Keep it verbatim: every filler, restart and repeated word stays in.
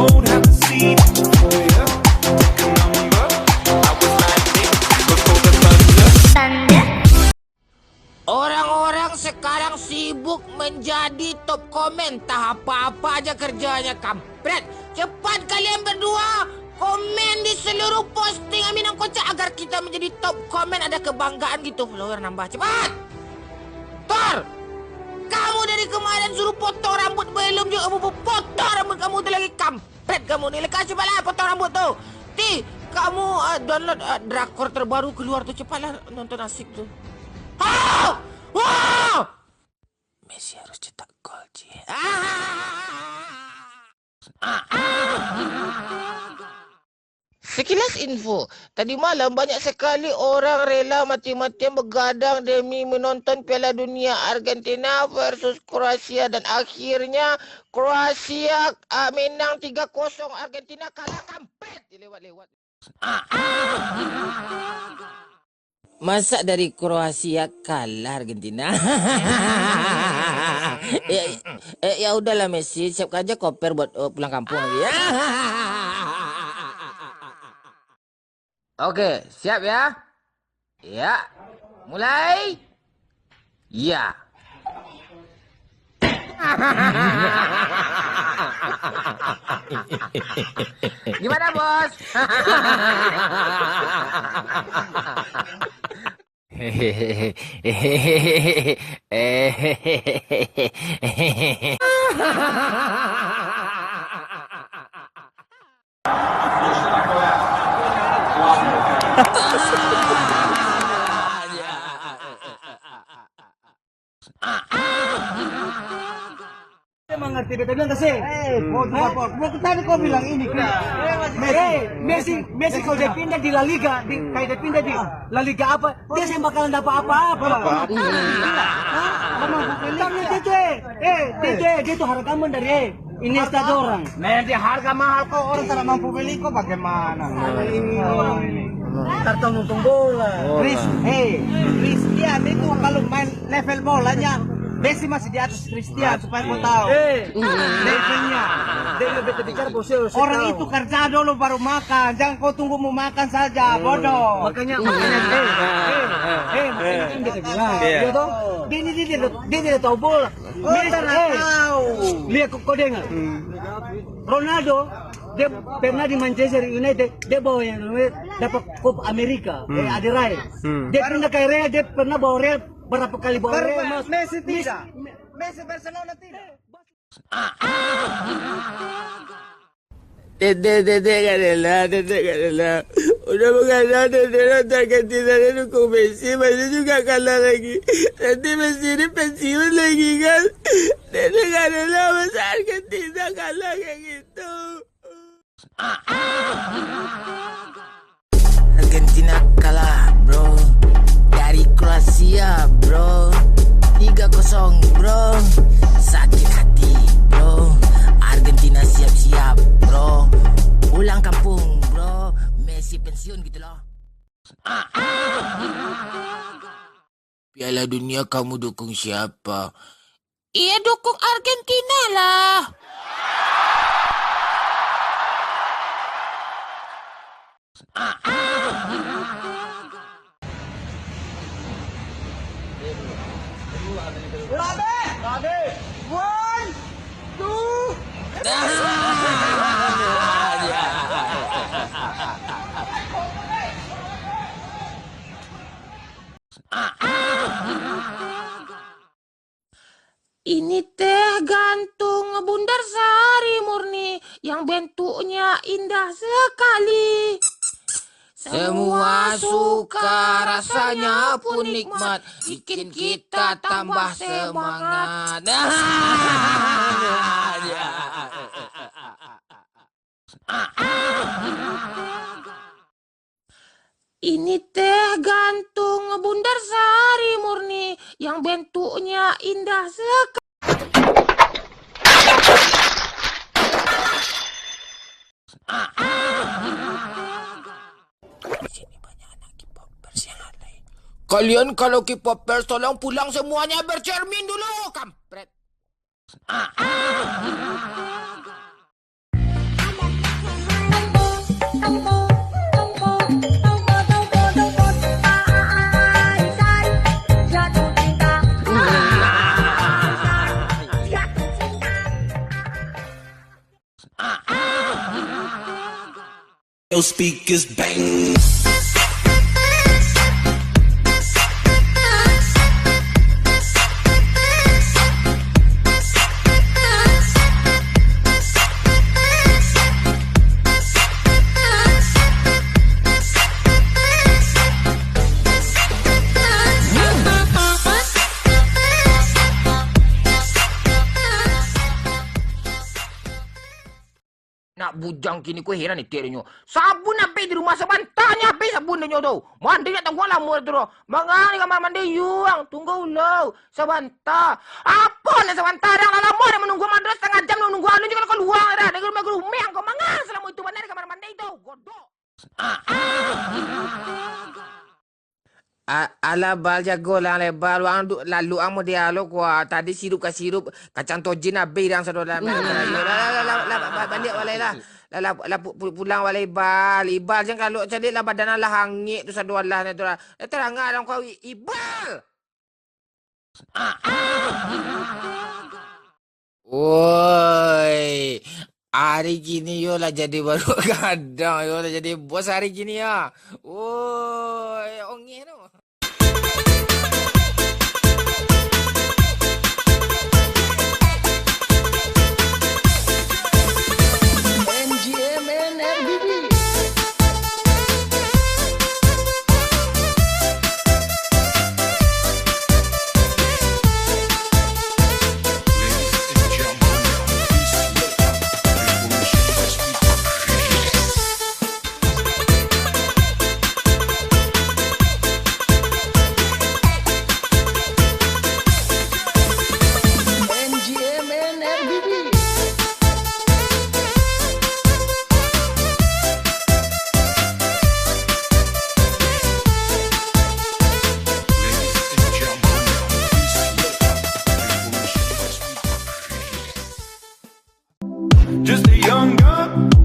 Won't have a seat. Oh, yeah. Take a number. I was like, "Hey, before the thunder." Thunder. Orang-orang sekarang sibuk menjadi top komen, entah apa-apa aja kerjanya, kampret. Cepat kalian berdua komen di seluruh posting Aminang Kocak agar kita menjadi top komen, ada kebanggaan gitu, follower nambah. Cepat! Tor! Kamu dari kemarin suruh potong rambut, belum juga kamu potong rambut kamu tu lagi, kampret kamu ni. Lekas cepatlah potong rambut tu. Ti, kamu, ah, download, ah, drakor terbaru keluar tu, cepatlah nonton, asik tu. Ah! Wah! Messi harus cetak gol, Ci. Ah! Sekilas info, tadi malam banyak sekali orang rela mati-matian begadang demi menonton Piala Dunia Argentina versus Kroasia, dan akhirnya Kroasia, ah, menang tiga kosong, Argentina kalah, kampret, dilewat-lewat. Masak dari Kroasia kalah Argentina. Ya, eh, ya udahlah Messi, siapkan aja koper buat, eh, pulang kampung lagi ya. Oke, siap ya? Ya. Mulai. Ya. Gimana, Bos? Dia mangarti, beta bilang, "Kasih." Eh, kau tu apa? Kau tadi kau bilang ini, Messi, Messi, Messi kalau dia pindah di La Liga, di, kayak dia pindah di La Liga apa, dia sih bakalan dapat apa-apa. Apa? Hah? Tapi dia tu, eh, eh, dia tu, eh, dia tu harga aman dari, eh, Iniesta tu orang. Nah, yang dia harga mahal kau, orang tak mampu beli kau, bagaimana? Ini, ini, ini. Ntar tahu nonton bola. Bola. Chris, eh, Christian itu kalau main level bolanya, Messi masih di atas Cristiano, supaya kau tahu. Eh, levelnya. Dia lebih terbicara bos, orang tahu. Itu kerja dulu baru makan. Jangan kau tunggu mau makan saja, bodoh. Makanya, makanya, eh, eh, eh, makanya kan kita bilang. Iya. Dia tuh, dia ni, dia, dia, dia, dia tahu bola. Oh, Messi, tak eh, tahu. Lihat kau, kau dengar. Ronaldo, dia pernah di Manchester United, dia bawa yang namanya dapat Copa Amerika, eh, ada Real. Dia pindah ke Real, dia pernah bawa Real berapa kali bawa Real, Mas? Messi tidak. Messi Barcelona tidak. Tete, tete, gak rela, tete, gak rela. Udah begadang, tete, nonton Argentina, dia dukung Messi, masih juga kalah lagi. Nanti Messi ni pensiun lagi, kan? Tete, gak rela, masa Argentina kalah kayak gitu. Argentina kalah, bro. Dari Kroasia, bro. Tiga kosong, bro. Sakit hati, bro. Argentina siap-siap, bro. Pulang kampung, bro. Messi pensiun gitu loh. Piala Dunia kamu dukung siapa? Iya, dukung Argentina lah. One, two. Ini teh gantung Bundar Sari murni yang bentuknya indah sekali. Semua suka, rasanya pun nikmat, bikin kita tambah semangat. Ini teh gantung Bundar Sari murni yang bentuknya indah sekali. Di sini banyak anak K-popers yang alay. Kalian kalau K-popers, tolong pulang semuanya, bercermin dulu, kampret. Your speakers bang. Nak bujang kini ko heran itiak dinyo. Sabun abih di rumah, sabanta nyo abih sabun dinyo tu. Mandi nak tangguang lamo tu doh. Manga di kamar mandi yuang, tunggu ulau. Sabanta. Apo nak sabanta, dah lah lamo dah manunggu, madrasah satangah jam, nunggu alun juo kalua dah. Dari rumah gurumiang ko manga salamo itu bana di kamar mandi tu. Godok. A-, alah, Bal, jago lah, leh, Bal. Wang du-, lalu ang model lo, kuah. Tadi sirup ka sirup, kacang tojin abih dang sadolah. Lah, lah, lah, lah, lah, lah, ba-, baliak walai lah. Lah, lah, lah, pu-, pu-, pulang walai, Bal. Ibal, jan kalua caliak lah, badan lah hangik tu sadolah, nah, tu lah. Lah, tarang lah dang kau, I-, Ibal. Woi, hari kini yo lah jadi baru gadang, yo lah jadi bos hari kini yo. Woi, ongeh tu. N G M N F B B. Just a young gun.